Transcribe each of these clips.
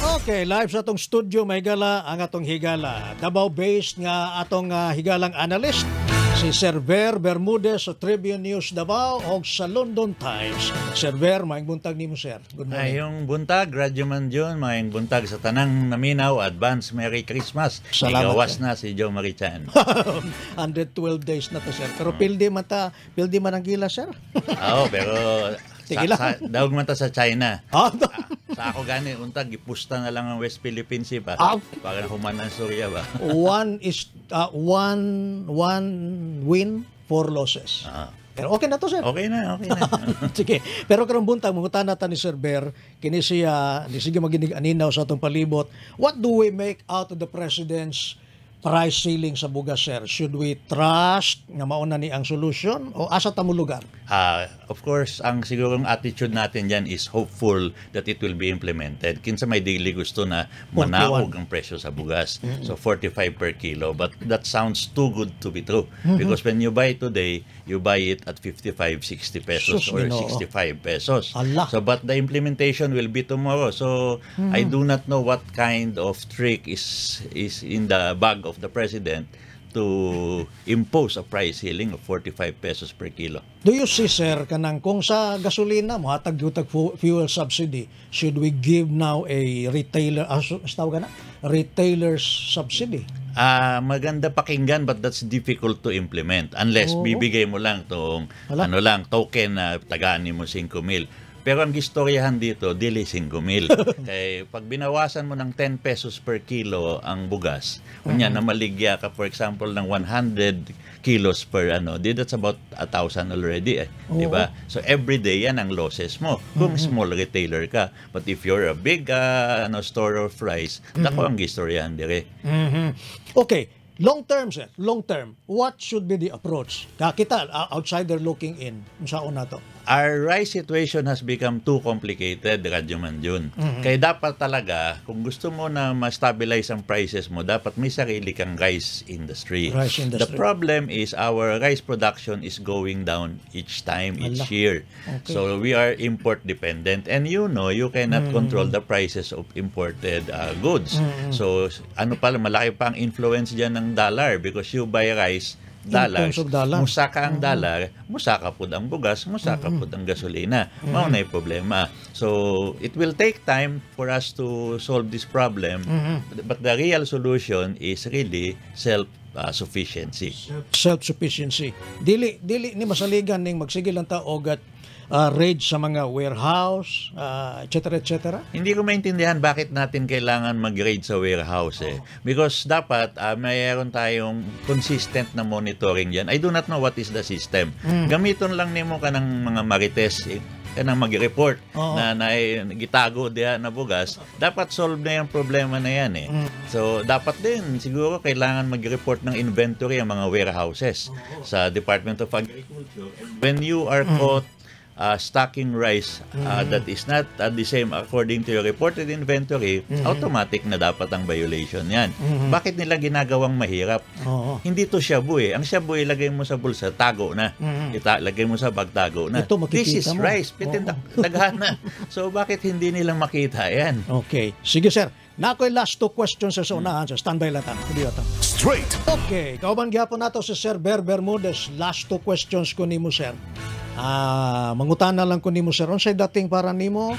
Okay, live sa atong studio, may gala ang atong higala. Davao-based nga atong higalang analyst, si Sir Ver Bermudez sa Tribune News Davao o sa London Times. Sir Ver, maayong buntag nimo, sir. Good morning. Maayong buntag, Radyo Man Jun, maayong buntag sa tanang naminaw, advance Merry Christmas. Salamat, Igawas sir. Na si Joe Marichan. 112 days na to, sir. Pero pildi man ta, pildi man ang gila, sir. Oo, pero Sige lang. Daog man ta sa China. Sa ako gani, untag, gipusta na lang ang West Philippine Sea ba? Para human ang Surya ba? One is one one win, four losses. Pero okay na to, sir. Okay na, okay na. Sige. Pero karong buntag, mangutana ta ni Sir Ver, kini siya ni sige maginig aninaw sa atong palibot. What do we make out of the president's price ceiling sa bugas, sir? Should we trust nga mao na ni ang solution o asa ta mo lugar? Of course, ang sigurong attitude natin dyan is hopeful that it will be implemented. Kinsa may dili gusto na manaog ang presyo sa bugas. So, 45 per kilo. But that sounds too good to be true. Because when you buy today, you buy it at 55, 60 pesos Sus, or Ginoo. 65 pesos. Ala. So, but the implementation will be tomorrow. So, I do not know what kind of trick is in the bag of the president to impose a price ceiling of 45 pesos per kilo. Do you see, sir, kanang kung sa gasolina mohatag gyud tag fuel subsidy, should we give now a retailer, tawag na, retailer's subsidy? Maganda pakinggan, but that's difficult to implement unless bibigay mo lang tong Hala. ano lang, token na tagaan mo 5 mil. Pero ang gistoryahan dito, dili 5 mil. Kay pag binawasan mo ng 10 pesos per kilo ang bugas, kunya na maligya ka, for example, ng 100 kilos per ano, di that's about 1,000 already eh, di ba? So every day yan ang losses mo kung small retailer ka. But if you're a big ano, store of rice, dako ang gistoryahan dire. Okay, long term, sir, long term, what should be the approach? Kakita, outsider looking in, unsaon na to? Our rice situation has become too complicated, Radyo Manjun. Kaya dapat talaga, kung gusto mo na ma-stabilize ang prices mo, dapat may sarili kang rice industry. Rice industry. The problem is our rice production is going down each time, each Ala. Year. So we are import dependent. And you cannot control the prices of imported goods. So ano pala, malaki pa ang influence dyan ng dollar because you buy rice dollars. Terms of dollar. Musaka ang dollar, musaka pud ang bugas, musaka pud ang gasolina. Mao na yung problema. So, it will take time for us to solve this problem. But the real solution is really self sufficiency. Self-sufficiency. Dili dili ni masaligan ning magsige lang ta og at raid sa mga warehouse, et cetera, et cetera. Hindi ko maintindihan bakit natin kailangan mag-raid sa warehouse eh. Because dapat mayroon tayong consistent na monitoring diyan. I do not know what is the system. Gamiton lang nimo kanang mga marites eh, kanang mag-report na na gitago diha na bugas, dapat solve na yung problema na yan eh. So, dapat din, siguro kailangan mag-report ng inventory ang mga warehouses sa Department of Agriculture. And when you are caught stocking rice that is not the same according to your reported inventory, automatic na dapat ang violation yan. Bakit nila ginagawang mahirap? Hindi to shabu eh. Ang shabu, ilagay mo sa bulsa, tago na. Lagay mo sa bag, tago na. Ito, makikita This is mo. Rice. Pitin, daghana. So bakit hindi nila makita yan? Okay. Sige, sir. Na ako'y last two questions sa unahan. Sa standby lang ta. Kundi ta. Straight. Okay, kauban gyapon nato si Sir Ber Bermudez. Last two questions ko nimo, sir. Mangutana lang ko nimo, sir. Unsay dating para nimo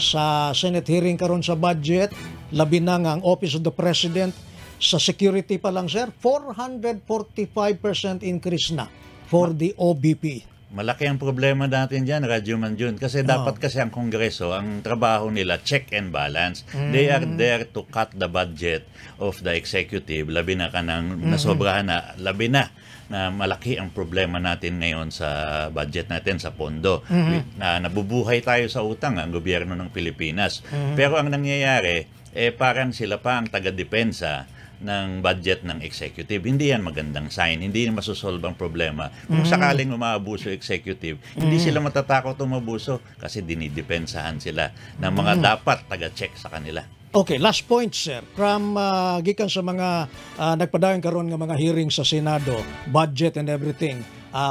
sa Senate hearing karon sa budget, labi na nga ang Office of the President sa security pa lang, sir, 445% increase na for the OVP. Malaki ang problema natin dyan, Radyo Manjun. Kasi dapat kasi ang Kongreso, ang trabaho nila, check and balance. They are there to cut the budget of the executive. Labi na kanang nasobrahan na, labi na na malaki ang problema natin ngayon sa budget natin, sa pondo. Na nabubuhay tayo sa utang, ang gobyerno ng Pilipinas. Pero ang nangyayari, eh parang sila pa ang taga-depensa ng budget ng executive. Hindi yan magandang sign. Hindi yan masosolve ang problema. Kung sakaling umaabuso executive, hindi sila matatakot umabuso kasi dinidepensahan sila ng mga dapat taga-check sa kanila. Okay, last point, sir. From gikan sa mga nagpadayon karon nga mga hearing sa Senado, budget and everything,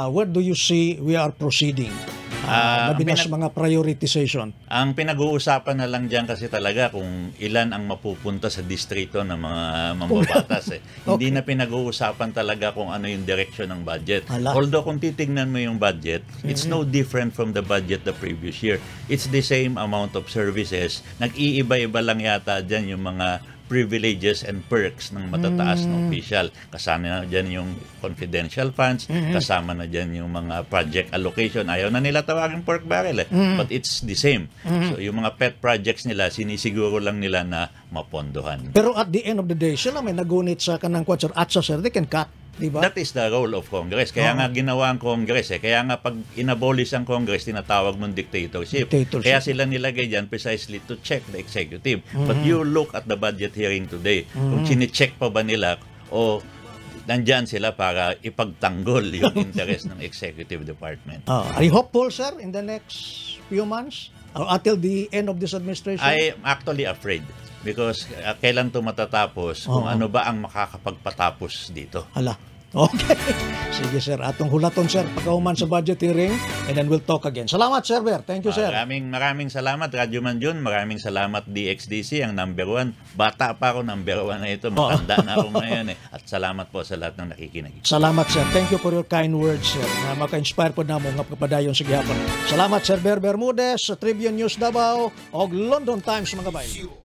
where do you see we are proceeding? Labi na sa mga prioritization. Ang pinag-uusapan na lang diyan kasi talaga kung ilan ang mapupunta sa distrito ng mga mambabatas eh. Hindi na pinag-uusapan talaga kung ano yung direction ng budget. Hala. Although kung titingnan mo yung budget, it's no different from the budget the previous year. It's the same amount of services. Nag-iiba-iba lang yata dyan yung mga privileges and perks ng matataas na official. Kasama na dyan yung confidential funds, kasama na dyan yung mga project allocation. Ayaw na nila tawagin pork barrel eh. But it's the same. So yung mga pet projects nila, sinisiguro lang nila na mapondohan. Pero at the end of the day, sila may nagunit sa kanang kwan, sir. At sa sir, they can cut. Di ba? That is the role of Congress. Kaya nga ginawa ang Congress eh. Kaya nga pag inabolish ang Congress, tinatawag mong dictatorship. Dictatorship. Kaya sila nilagay dyan precisely to check the executive. But you look at the budget hearing today. Kung chine-check pa ba nila o nandyan sila para ipagtanggol yung interest ng executive department. Are you hopeful, sir, in the next few months? Or until the end of this administration? I am actually afraid because kailan to matatapos, kung ano ba ang makakapagpatapos dito. Hala. Okay. Sige, sir. Atong hulaton, sir, pagkahuman sa budget hearing and then we'll talk again. Salamat, Sir Ber. Thank you, sir. Maraming maraming salamat, Radyo Manjun. Maraming salamat, DXDC, ang number one. Bata pa ako, number one na ito. Matanda na ako ngayon eh. At salamat po sa lahat ng nakikinig. Salamat, sir. Thank you for your kind words, sir. Na maka-inspire po namo nga pagpadayon sa gihapon. Salamat, Sir Ber Bermudez sa Tribune News Davao og London Times, mga bay.